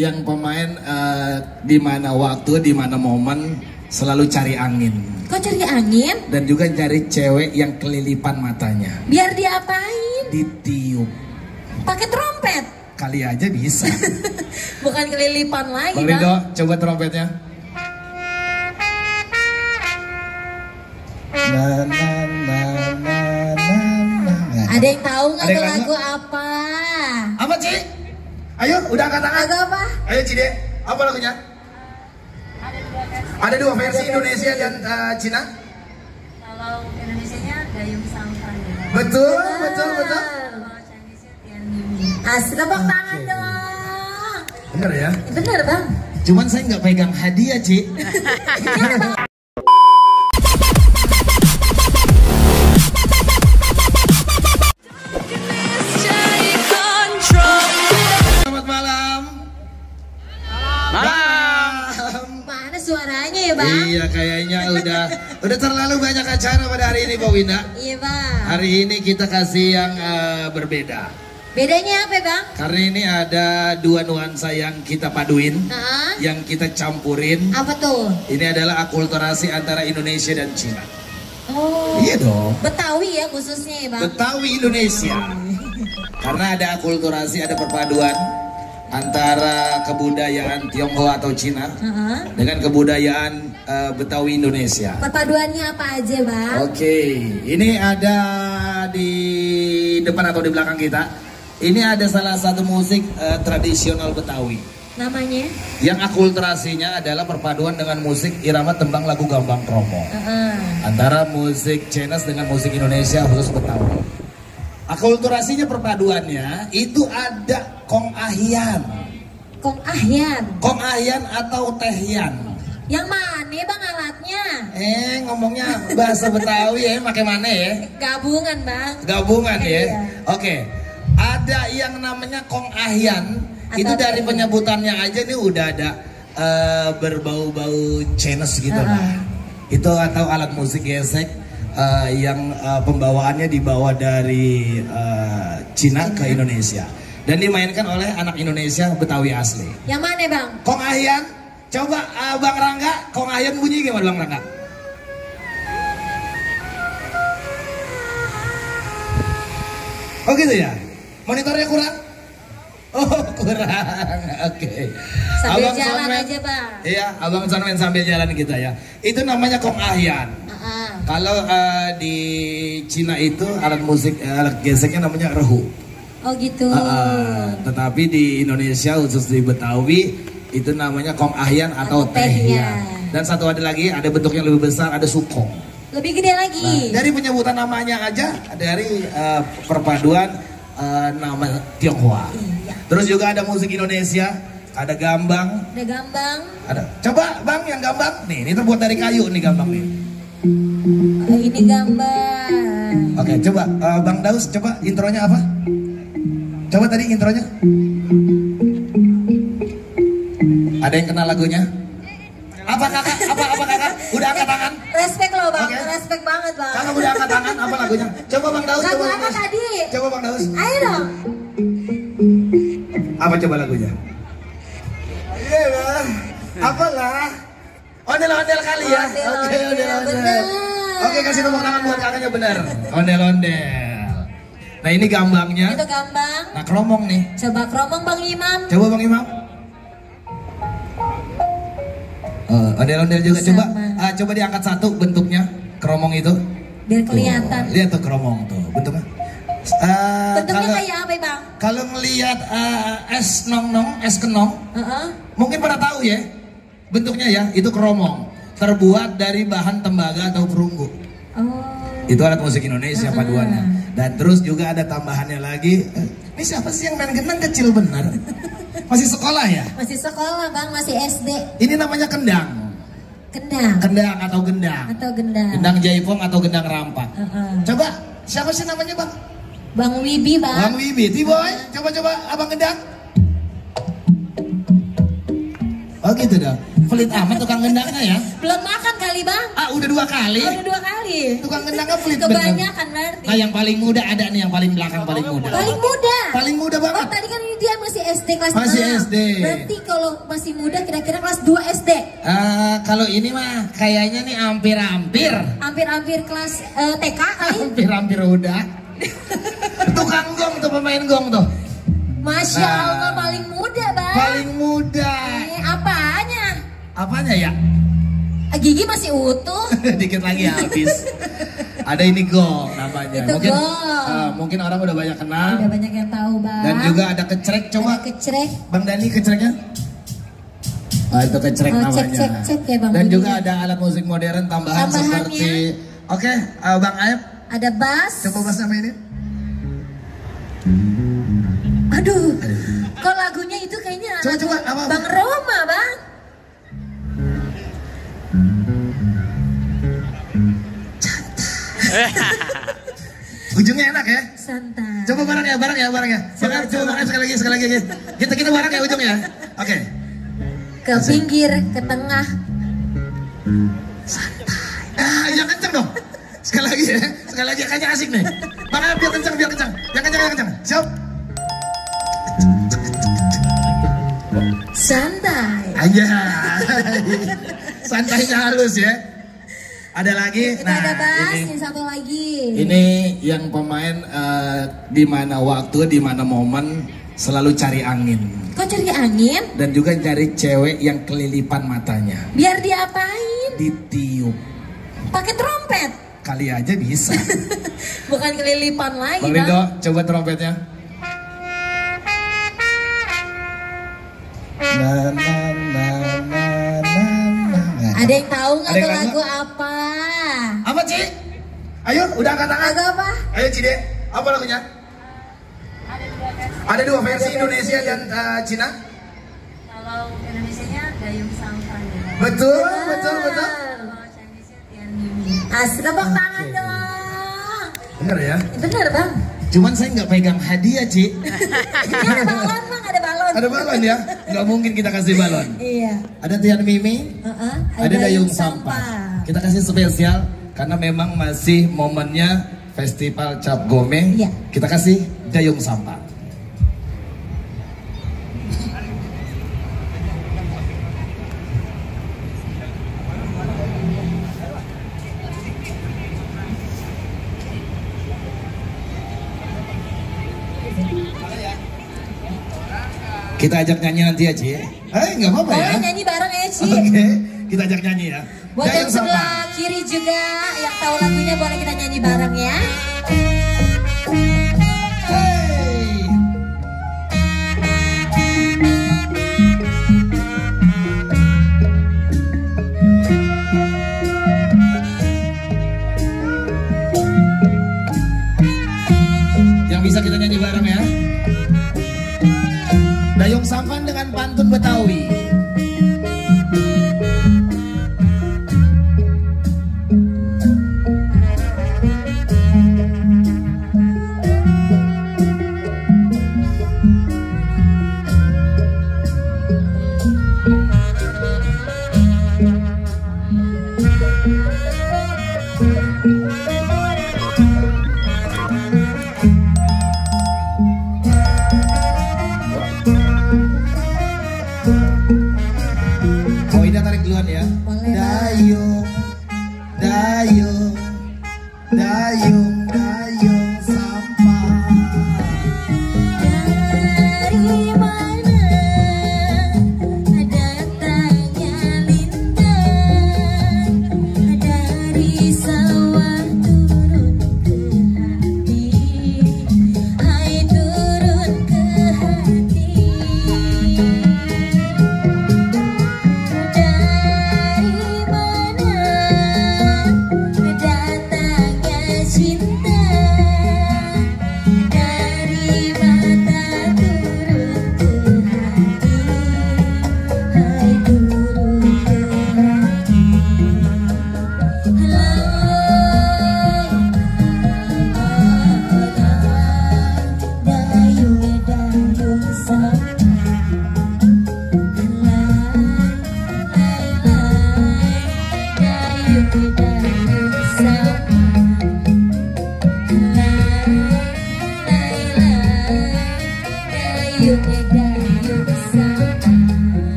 yang pemain di mana waktu, di mana momen selalu cari angin. Kok cari angin? Dan juga cari cewek yang kelilipan matanya. Biar diapain? Ditiup. Pakai trompet? Kali aja bisa. Bukan kelilipan lagi, Bang Bang. Rido, coba trompetnya. Na, na, na, na, na. Ada yang tahu nggak Ada tuh yang lagu apa? Apa, Ci? Ayo, udah angkat tangan. Lagu apa? Ayo, Cide. Apa lagunya? Ada dua versi, Indonesia dan Cina. Kalau Indonesianya Dayung Sampan. Betul, betul, betul. Kalau Chinese-nya Tian Mimi. Asli, tepuk tangan dong. Bener ya? Bener, Bang. Cuman saya nggak pegang hadiah, Ci. Selamat malam. Malam. Mana suaranya ya, Bang? Iya, kayaknya udah terlalu banyak acara pada hari ini, Pak Winda. Iya, Bang. Hari ini kita kasih yang berbeda. Bedanya apa, Bang? Karena ini ada dua nuansa yang kita paduin, yang kita campurin. Apa tuh? Ini adalah akulturasi antara Indonesia dan Cina. Oh. Iya dong. Betawi ya khususnya ya, Bang? Betawi Indonesia. Karena ada akulturasi, ada perpaduan antara kebudayaan Tionghoa atau Cina dengan kebudayaan Betawi Indonesia. Perpaduannya apa aja, Bang? Oke, ini ada di depan atau di belakang kita. Ini ada salah satu musik tradisional Betawi. Namanya? Yang akulturasinya adalah perpaduan dengan musik irama tembang lagu gambang kromong. Antara musik Chinese dengan musik Indonesia khusus Betawi. Akulturasinya perpaduannya itu ada kong ahyan. Kong ahyan. Kong ahyan atau tehyan. Yang mana, Bang, alatnya? Ngomongnya bahasa Betawi ya, pakai mana ya? Gabungan, Bang. Gabungan ya. Iya. Oke. Ada yang namanya kong ahyan. Itu dari penyebutannya aja nih udah ada berbau-bau Chinese gitu lah. Itu atau alat musik gesek yang pembawaannya dibawa dari Cina ke Indonesia dan dimainkan oleh anak Indonesia Betawi asli. Yang mana, Bang? Kong ahyan. Coba Bang Rangga, kong ahyan bunyi gimana, Bang Rangga? Oh gitu ya? Monitornya kurang? Oh kurang, oke. Sambil Abang jalan Sonmen, aja, Bang. Iya, Abang Sonmen sambil jalan kita ya. Itu namanya kong ahyan. Kalau di Cina itu alat musik, alat geseknya namanya rehu. Oh gitu. Tetapi di Indonesia khusus di Betawi itu namanya kong ahyan atau tehyan. Dan satu ada lagi, ada bentuknya lebih besar, ada sukong. Lebih gede lagi. Nah, dari penyebutan namanya aja, dari perpaduan nama Tionghoa. Iya. Terus juga ada musik Indonesia, ada gambang. Ada gambang. Ada. Coba Bang yang gambang. Nih, ini terbuat dari kayu nih gambang nih. Ini gambang. Oke, coba Bang Daus, coba intronya apa? Coba tadi intronya. Ada yang kenal lagunya? Apa kakak? Apa kakak? Udah angkat tangan? Respect loh, Bang. Okay. Respect banget, Bang. Kakak udah angkat tangan, apa lagunya? Coba Bang Daus. Lagu Coba apa Bang Daus. tadi? Coba Bang Daus. Ayo dong. Apa coba lagunya? Iya lah. Apalah? Ondel-ondel kali ya. Oke, ondel-ondel. Oke, kasih tepuk tangan buat kakaknya benar. Ondel-ondel. Nah, ini gambangnya. Itu gambang. Nah, kromong nih. Coba kromong, Bang Imam. Coba Bang Imam. Ondel-ondel juga. Coba coba diangkat satu bentuknya kromong itu. Biar kelihatan. Lihat tuh kromong tuh bentuknya. Bentuknya kayak apa, Bang? Kalau ngelihat es nong-nong, es kenong, mungkin pada tahu ya bentuknya ya, itu kromong. Terbuat dari bahan tembaga atau perunggu. Itu alat musik Indonesia paduannya. Dan terus juga ada tambahannya lagi. Ini siapa sih yang main gendang kecil bener? Masih sekolah ya? Masih sekolah, Bang, masih SD. Ini namanya kendang. Kendang. Kendang atau gendang. Atau gendang. Gendang jaipong atau gendang rampak. Coba, siapa sih namanya Bang? Bang Wibi, Bang. Bang Wibi, Tiboy, coba-coba abang gendang. Oh gitu dah. Pelit amat tukang gendangnya ya. Belum makan kali bang. Ah udah 2 kali. Oh, udah 2 kali. Tukang gendangnya pelit Kebanyakan berarti. Nah yang paling muda ada nih, yang paling belakang paling muda. Paling muda. Paling muda banget. Oh tadi kan ini dia masih SD kelas 6. Masih SD. Berarti kalau masih muda kira-kira kelas 2 SD. Kalau ini mah kayaknya nih hampir-hampir. Hampir-hampir kelas TK kali. Hampir-hampir udah. Tukang gong tuh, pemain gong tuh. Masya Allah paling muda bang. Paling muda. Apanya? Apanya ya? Gigi masih utuh. Dikit lagi habis. Ada ini gong namanya. Itu mungkin gong. mungkin orang udah banyak kenal. Udah banyak yang tahu bang. Dan juga ada kecrek, coba. Ada kecrek. Bang Dani kecreknya. Itu kecrek namanya. Cek ya bang. Dan juga ada alat musik modern tambahan seperti. Oke, Bang Aep. Ada bass. Coba bass sama ini. Aduh. Kok lagunya itu kayaknya Coba, apa? Bang Roma bang. Ujungnya enak ya? Santai. Coba bareng ya. Coba sekali lagi. Kita bareng ya ujungnya. Oke. Ke pinggir, ke tengah. Santai. Yang kenceng dong. Sekali lagi kayaknya asik nih. Makanya biar kenceng. Yang kenceng. Siap. Santai. Aja. Santainya halus ya. Ada lagi. Kita ada bass, ini satu lagi. Ini yang pemain di mana waktu, di mana momen selalu cari angin. Kok cari angin? Dan juga cari cewek yang kelilipan matanya. Biar diapain? Ditiup. Pakai trompet. Kali aja bisa. Bukan kelilipan lagi Bang bang. Rido, coba trompetnya. Ada yang tahu nggak Ada tuh yang lagu tahu? apa? Apa Ci? Ayo, udah angkat tangan. Lagu apa? Ayo Cide, apa lagunya? Ada dua versi Indonesia dan Cina. Kalau Indonesianya Dayung Sampan. Betul. Kalau Chinese-nya Tian Mimi. Tepuk tangan dong. Bener ya? Bener bang. Cuman saya nggak pegang hadiah Ci. Ini ada balon bang, ada balon. Ada balon ya? Nggak mungkin kita kasih balon. Iya. Ada Tian Mimi, ada Dayung Sampah. Kita kasih spesial karena memang masih momennya Festival Cap Gome. Iya. Kita kasih Dayung Sampah. Kita ajak nyanyi nanti ya Ci. Nggak apa-apa ya. Boleh nyanyi bareng ya Ci. Oke, kita ajak nyanyi ya. Buat yang Dayung Sampah. sebelah kiri juga yang tahu lagunya boleh kita nyanyi bareng ya. Hey. Yang bisa kita nyanyi bareng ya. Dayung Sampan dengan pantun Betawi.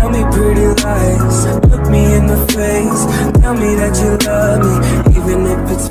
Tell me pretty lies, look me in the face. Tell me that you love me, even if it's